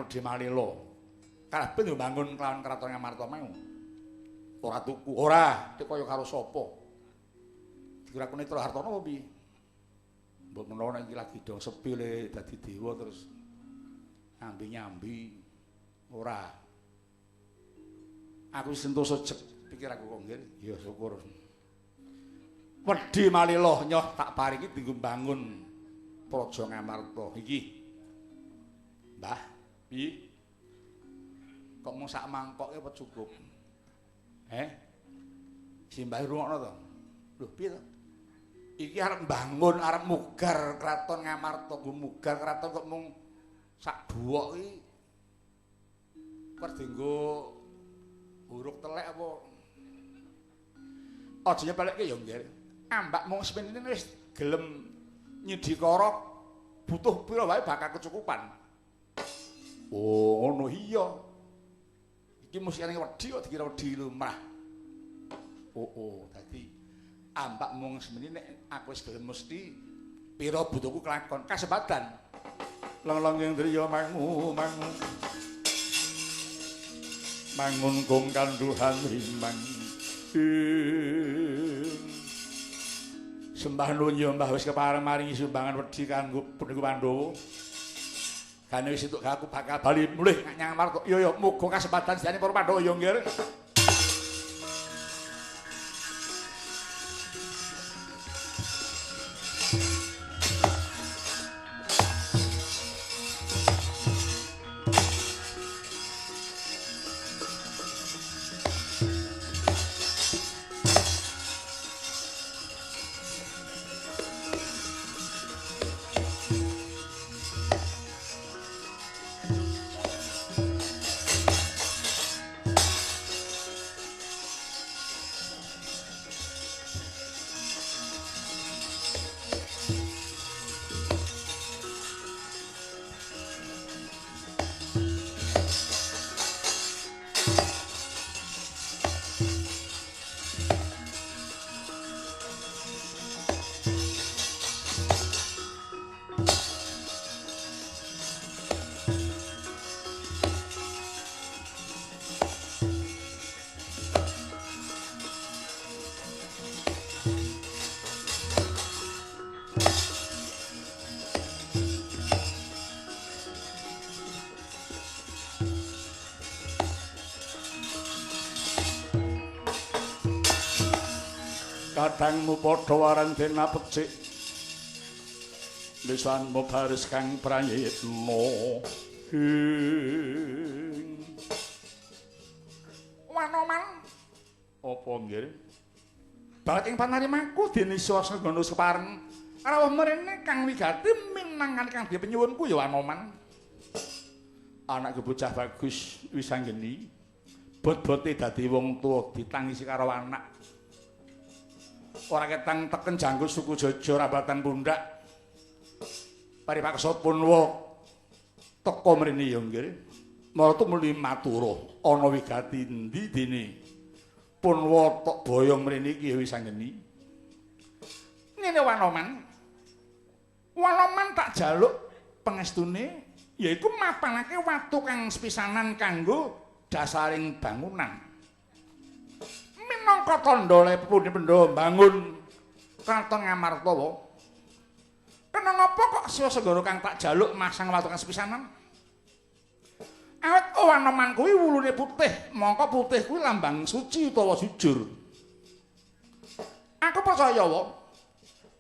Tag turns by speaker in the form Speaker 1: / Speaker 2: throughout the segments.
Speaker 1: Wedhi Malila. Kabeh mbangun kelawan kraton Ngamarta mau. Ora tuku, ora, tek kaya karo sapa? Dikira aku Netra Hartono apa piye? Mbok menawa nek iki lagi do sepi le dadi dewa terus nyambi-nyambi. Ora. Aku sentosa jek pikir aku kok nggih. Ya syukur. Wedhi Malila nyoh tak paringi dienggo mbangun Praja Ngamarta iki. Mbah, piye? Kok mung sak mangkoke apa cukup? Eh? Simbah rungokno to? Lho, piye to? Iki arep mbangun, arep mugar kraton Ngamarta, nggo mugar kraton kok mung sak buwok iki. Kok dienggo huruk telek apa? Aja nyepelekke ya, Nggih. Ambak mung semene wis gelem nyidikara butuh pira wae bakal kecukupan. Oh, ngono iya. Iki mesti ning wedi kok dikira wedi lumrah. Oh, dadi ambak mung semene nek aku wis gelem mesti pira butuhku kelakon kasempatan. Leng-leng indriya mangu mangu. Mangun kung kanduhan rimang. Sembah nuwun ya Mbah wis kepareng maringi sumbangan wedi kanggo puniku Pandhawa. Gane wis entuk aku bakal bali mulih nyang Ngamarta. Iya ya muga kasempatan sedayane para Pandhawa ya nggih. Kadangmu padha warang dena becik lisanmu baris kang prayitna ing Wanoman apa nggih banget ing panarimaku dene Swasana separeng rawuh mrene kang wigati minangkani kang penyuwunku ya Wanoman. Anakku bocah bagus wis anggeni bot-bote dadi wong tuwa ditangisi karo anak. Ora ketang teken janggut suku jojo rabatan pundak. Paripaksa punwa teka mrene ya nggih. Maratu muli matura ana wigati endi dene punwa tok boyong mrene iki wis anggeni. Ngene Wanoman. Wanoman tak jaluk pengestune yaiku mapanake watu kang sepisanan kanggo dasaring bangunan. Minangka tandha lepundi Pandhawa mbangun kraton Ngamarta. Kena ngapa kok Swasegara kang tak jaluk masang watu kang sepisanan? Awit Wanoman kuwi wulune putih, mongko putih kuwi lambang suci utawa jujur. Aku percaya wae,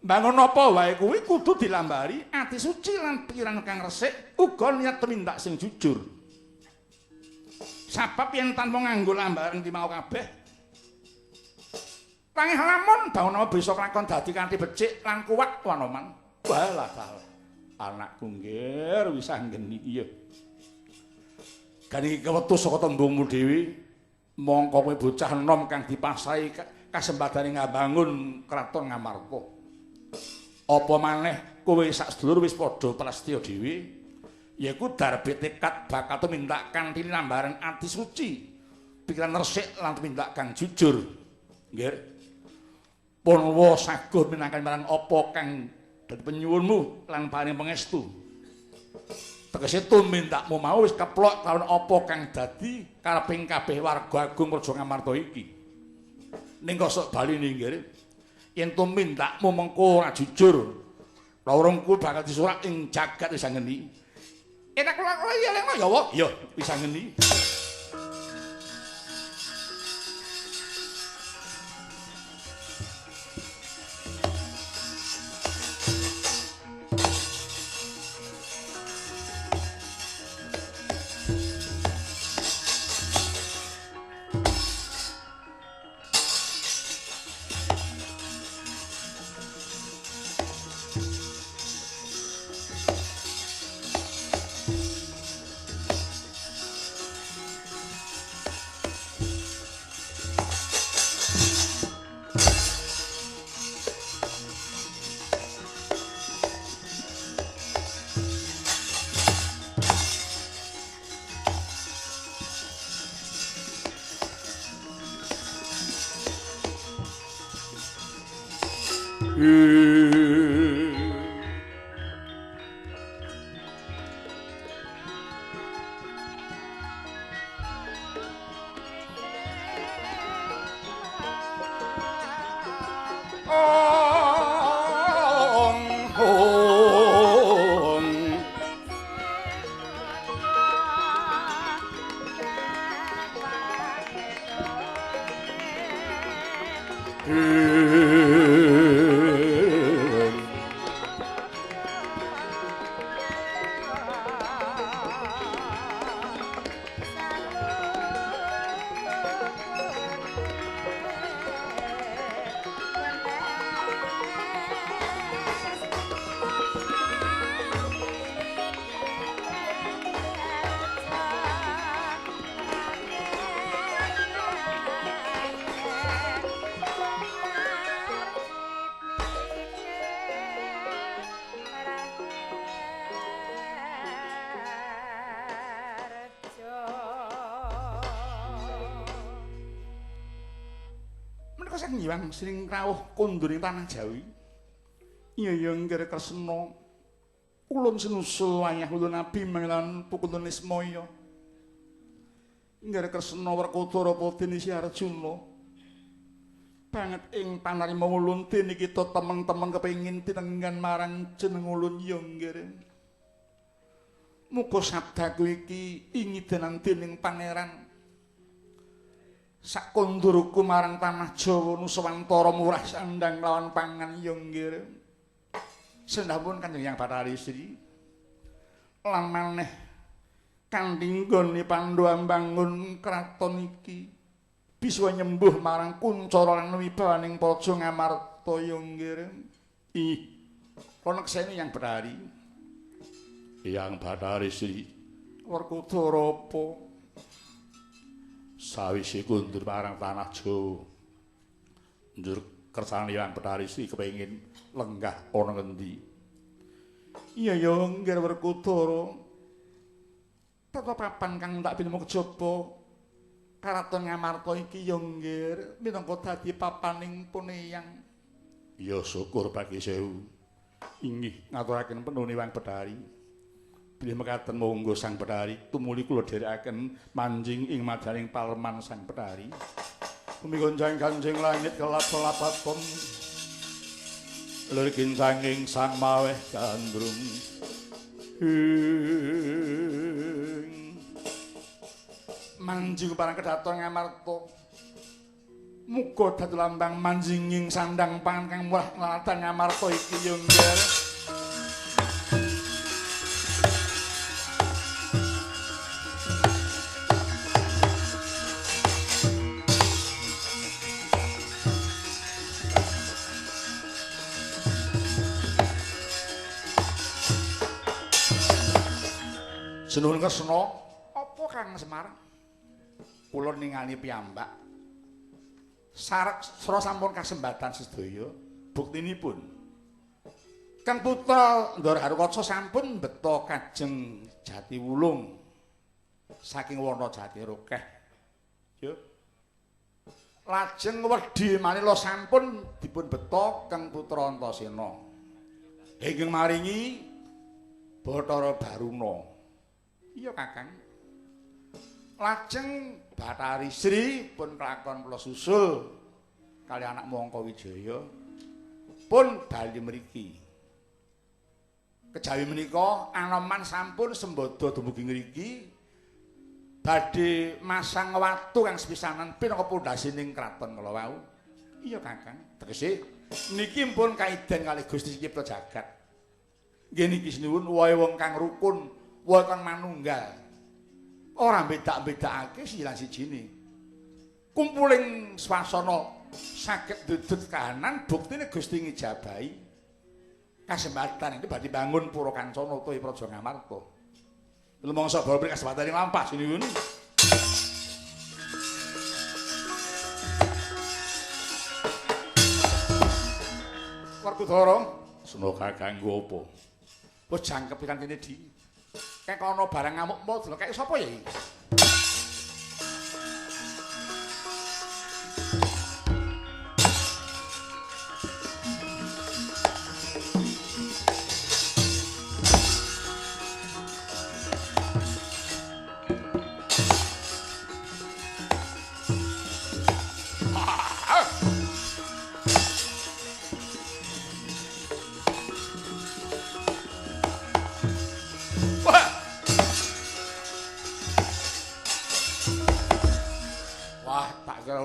Speaker 1: mbangun apa wae kuwi kudu dilambari ati suci lan pikiran kang resik, uga niat tumindak sing jujur. Sabab yen tanpa nganggo lambaran ki mau kabeh, tangih lamun bangun bisa kelakon dadi kanthi becik lan kuat Wanoman. Walah salah. Anakku nggih wis anggeni iya. Gani kewetu saka tembungmu dhewe, mongko kowe bocah enom kang dipasrahi kasempatane ngabangun kraton Ngamarta. Apa maneh kowe sak sedulur wis padha prastya dhewe, yaiku darbe tekad bakal tumindak kanthi lambaran ati suci, pikiran resik lan tumindak kang jujur. Nggih. Punwa saguh minangkani marang apa kang dadi penyuwunmu lan paring pangestu. Tegese tumindakmu mau wis keplok kalawan apa kang dadi kareping kabeh warga agung Praja Ngamarta iki. Ning kosok bali ninggir, yen tumindakmu mengko ora jujur, lorongku bakal disurak ing jagat wis ngeni. Enak kula ya lek ya wa. Ya wis ngeni. Sang sing rawuh kondur ing tanah Jawi. Iya ya nggih Kresna. Ulun sinusul wayah ulun Nabi mangilan pukulun Nismaya. Nggih Kresna Werkudara apa dene si Arjuna. Banget ing panarima ulun dene kita temen-temen kepengin tinenggan marang jeneng ulun ya nggih. Muga sabdaku iki ingidanan dening pangeran. Sakondurku marang tanah Jawa Nuswantara murah sandang lawan pangan ya nggih. Sendhapun Kanjeng Hyang Bathari Sri. Lan maneh kanthi nggone Pandhawa mbangun kraton iki bisa nyembuh marang kuncara lan wibawaning Praja Ngamarta ya nggih. Ih, kono nekseni Hyang Bathari. Hyang Bathari Sri Werkudara apa? Sawise kundur marang tanah Jawa. Njur kersane Hyang Bathari Sri kepengin lenggah ana ngendi? Iya ya nggih Werkudara. Tata papan kang tak pinemu kejaba Karaton Ngamarta iki ya nggih minangka dadi papaning puneyang. Ya syukur bagi sewu. Inggih ngaturaken penune Hyang Bathari. Bilih mekaten monggo Sang Bathari tumuli kula dherekaken manjing ing madaning paleman Sang Bathari. Bumi gonjang ganjing langit kelap-kelapaton. Lur kincanging sang maweh gandrung. Manjing parang kedaton Ngamarta. Muga dadi lambang manjinging sandang pangan kang murah ngladang Ngamarta iki ya nggih. Sinuhun Kresna, apa Kang Semar? Kula ningali piyambak. Sarek sra sampun kasembatan sedaya. Buktinipun Kang Putra Ndara Harukaca sampun mbeta kajeng Jati Wulung saking wana Jati Rokeh. Yo. Lajeng wedhi manila sampun dipun beta Kang Putra Antasena. Ingkang maringi Bathara Baruna. Iya, Kakang. Lajeng Bathari Sri pun kelakon kula susul kali anak Mangka Wijaya pun bali mriki. Kejawi menika Anoman sampun sembada dumugi ngriki badhe masang watu kang sepisanan pinaka pondhasining kraton kala wau. Iya, Kakang. Tegese niki pun kaiden kalih Gusti Cipta Jagat. Nggih niki sinuwun wae wong kang rukun, wae kang manunggal. Ora bedak-bedakake siji lan sijine. Kumpuling swasana saged dudut kahanan buktine Gusti ngijabahi kasempatan iki badhe bangun pura kancana utawi Praja Ngamarta. Lumangsa bala mriki kasempatan lampah sinuwun. Werkudara, sena kanggo apa? Wis jangkep pisan kene di. Kek ana barang ngamuk mo delok kek sapa ya iki?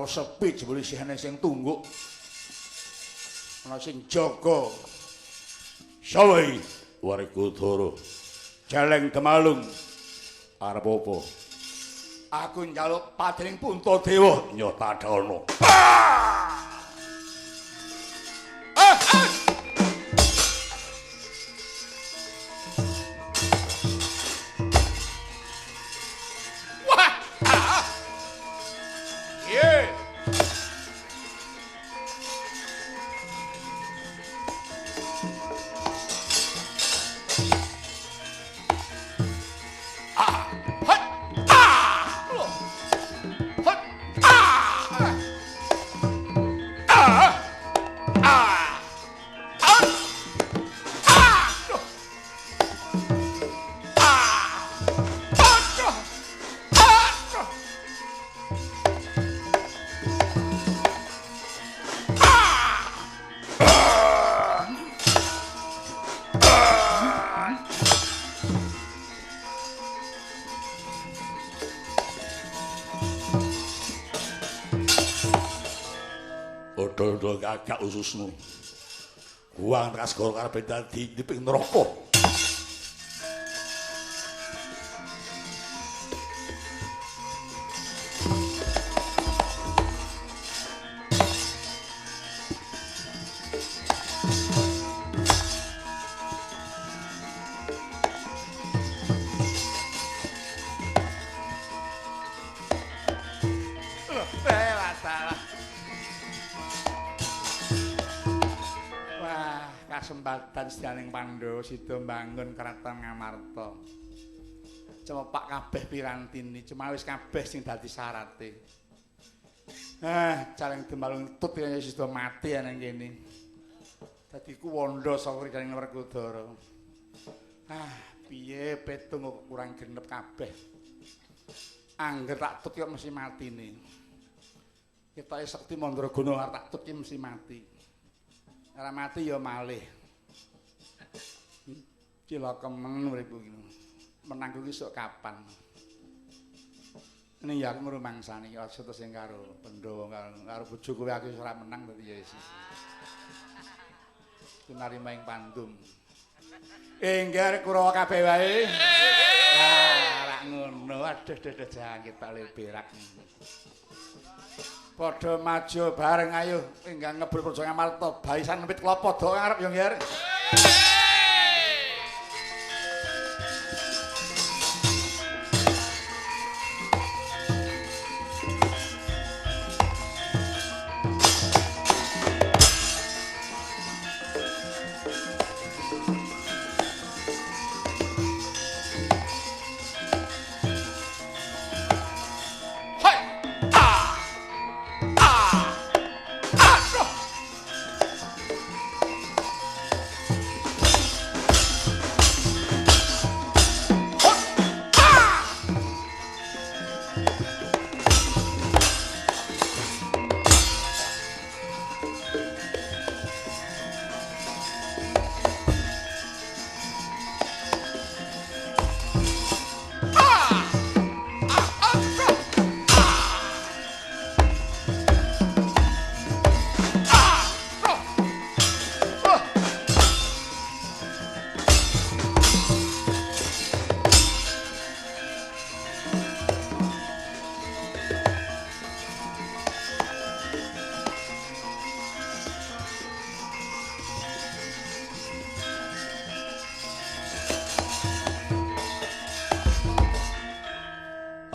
Speaker 1: Sepi jebule isih ana sing tungguk. Ana sing jaga. Sapa iki? Werkudara. Jeleng Demalung. Arep apa? Aku njaluk padening Puntadewa. Nyatadana. Gak ususmu. Guang tekas gor karepe dadi diping neraka. Kesempatan sedianing Pandhawa sida mbangun kraton Ngamarta. Cemepak kabeh pirantini, cemawis kabeh sing dadi syarate. Ah, Caleng Demalung tut kaya sida mati nang kene. Dadi kuwandha saka kridaning Werkudara. Ah, piye petung kok kurang genep kabeh. Angger tak tut kok mesti matine. Ketoke sekti mandraguna arep tak tut ki mesti mati. Ora mati ya malih. Cilaka men uripku iki. Menang kuwi sok kapan? Ning ya aku ngrumangsani aja terus sing karo Pandhawa karo bojo kowe aku wis ora menang dadi ya wis. Tunarima ing pandum. Engger Kurawa kabeh wae. Lah rak ngono aduh duh jangkit tak leberak. Padha maju bareng ayo enggang ngebul Praja Ngamarta barisan wit klapa do ngarep ya Ngger.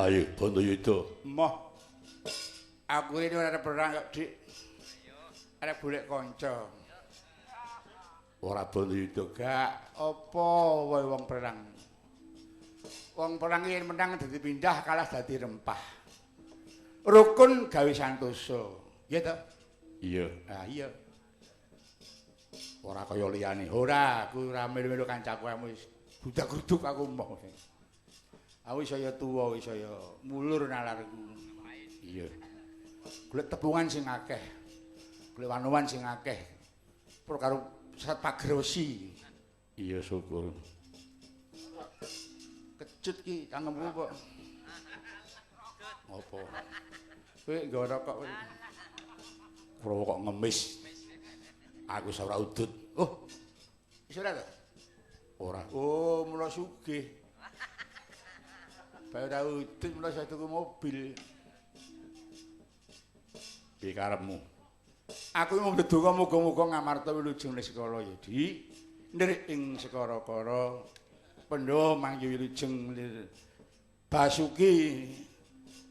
Speaker 1: Ayo Bandayuda.
Speaker 2: Moh. Aku ini ora arep perang kok, Dik. Arep golek kanca.
Speaker 1: Ora Bandayuda
Speaker 2: gak apa wae wong perang. Wong perang yen menang dadi pindah, kalah dadi rempah. Rukun gawe santosa. Iya to?
Speaker 1: Iya.
Speaker 2: Ah iya. Ora kaya liyane. Ora, aku ora melu-melu kancaku wis budak-gruduk aku moh. Aku saya tuwa, wis saya mulur nalarku.
Speaker 1: Iya.
Speaker 2: Golek tepungan sing akeh. Golek wanuwan sing akeh. Perlu karo sat pager wesi.
Speaker 1: Iya, syukur.
Speaker 2: Kecut ki cangkemku kok. Ngopo? Kowe nggo rokok kowe.
Speaker 1: Kula kok ngemis. Aku wis ora udut.
Speaker 2: Oh. Wis ora to?
Speaker 1: Ora.
Speaker 2: Oh, mula sugih. Bae ora udut mula saya tuku mobil.
Speaker 1: Piye karepmu?
Speaker 2: Aku mung ndedonga muga-muga Ngamarta wilujeng niskala ya, Dik. Nir ing sekara-kara Pandhawa manggi wilujeng lir Basuki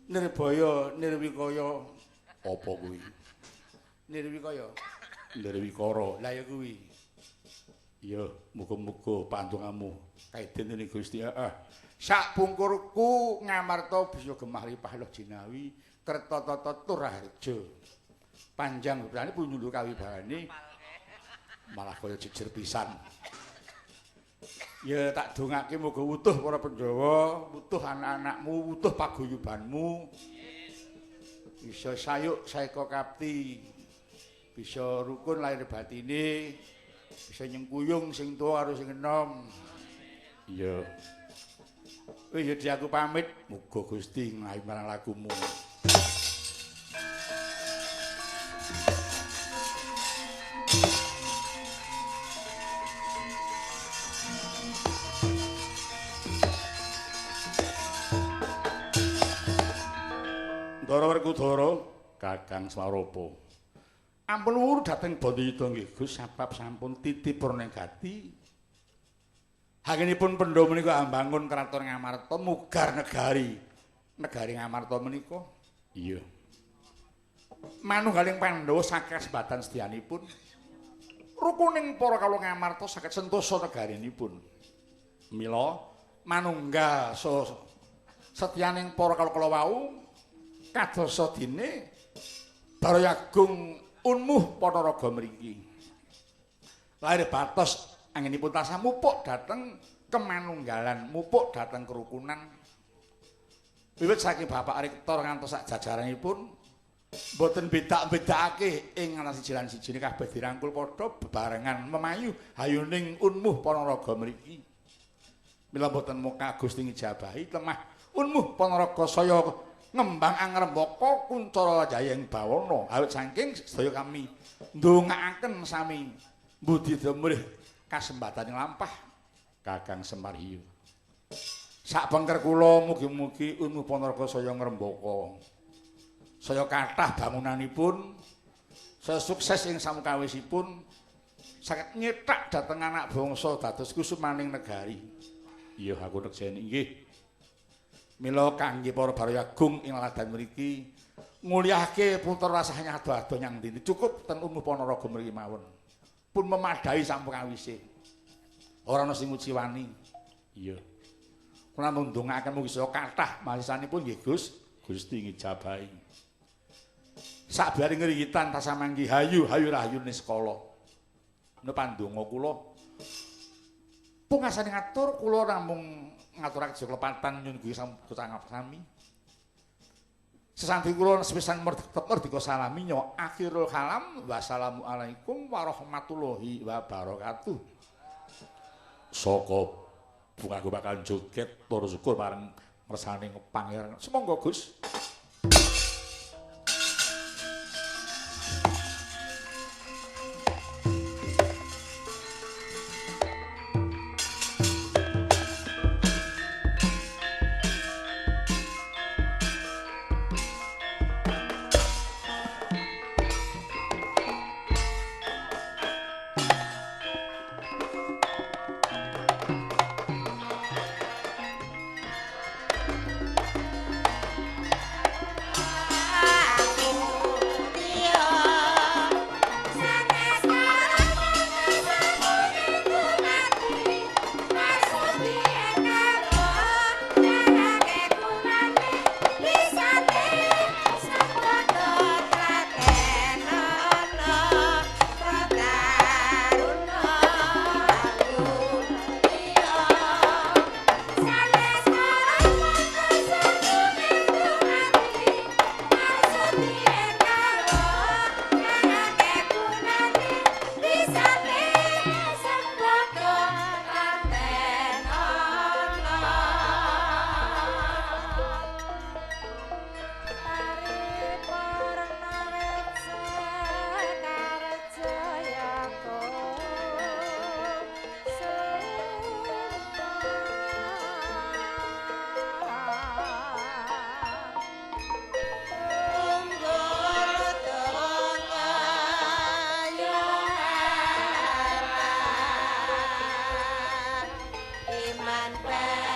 Speaker 2: Nirbaya Nirwikaya.
Speaker 1: Apa kuwi?
Speaker 2: Nirwikaya.
Speaker 1: Nirwikara.
Speaker 2: Lah ya kuwi.
Speaker 1: Iya, muga-muga pandongamu kaiden dening Gusti. Heeh.
Speaker 2: Sak pungkurku Ngamarta bisa gemah ripah loh jinawi kerta tata tur raharja. Panjang bebrane punyulu kawibane
Speaker 1: malah kaya jejer pisan.
Speaker 2: Ya tak dongake muga wutuh para Pandhawa, wutuh anak-anakmu, wutuh paguyubanmu. Bisa sayuk saeka kapti. Bisa rukun lahir batine, bisa nyengkuyung sing tuwa karo sing enom.
Speaker 1: Iya.
Speaker 2: Wis ya Di, aku pamit,
Speaker 1: muga Gusti nglahi marang lakumu. Ndara Werkudara, Kakang Swarupa.
Speaker 2: Ampun wuru dhateng Bandayuda nggih Gus, sabab sampun titi purna gati. Hakinipun Pandhawa menika ambangun kraton Ngamarta mugar negari. Negari Ngamarta menika.
Speaker 1: Iya.
Speaker 2: Manunggaling Pandhawa saking kasembatan sedyanipun. Rukuning para kawula Ngamarta saged sentosa negarinipun.
Speaker 1: Mila
Speaker 2: manunggal saha setyaning para kawula wau kadosa dene Baroyagung unmuh Panaraga mriki. Lahir batos anggenipun tansah mupuk dhateng kemanunggalan, mupuk dhateng kerukunan. Wiwit saking Bapak Rektor ngantos sak jajaranipun mboten bedak-bedakake ing antara siji lan sijine kabeh dirangkul padha bebarengan memayu hayuning unmuh Panaraga mriki. Mila mboten muka Gusti ngijabahi lemah unmuh Panaraga saya ngembang angrembaka kuncara jayeng bawana. Awit saking sedaya kami ndongaaken sami budidaya mrih kasembatan lampah
Speaker 1: Kakang Semar. Hiyo.
Speaker 2: Sak bengker kula mugi-mugi unmuh Panaraga saya ngrembaka. Saya kathah bangunanipun, saya sukses ing samukawisipun, saged nyethak dhateng anak bangsa dados kusumaning negari.
Speaker 1: Iya, aku nekseni nggih.
Speaker 2: Mila kangge para baroyagung ing laladan mriki ngulyahke putra rasah ado-ado nyang ndi cukup ten unmuh Panaraga mriki mawon. Pun memadai sampekawise. Ora ana sing nguciwani.
Speaker 1: Iya.
Speaker 2: Kula namung ndongaaken mugi saya kathah masisanipun nggih Gus.
Speaker 1: Gusti ngijabahi.
Speaker 2: Sabari ngrigitan tansah manggi hayu hayu rahayu niskala. Menawa pandonga kula pungkasane ngatur kula namung ngaturaken kelepatan nyuwun Gusti sami. Sesanti kula sepisan merdika salaminya akhirul kalam wassalamu alaikum warahmatullahi wabarakatuh.
Speaker 1: Saka bungaku bakal joget tur syukur marang ngersane pangeran.
Speaker 2: Sumangga Gus.
Speaker 3: Bye.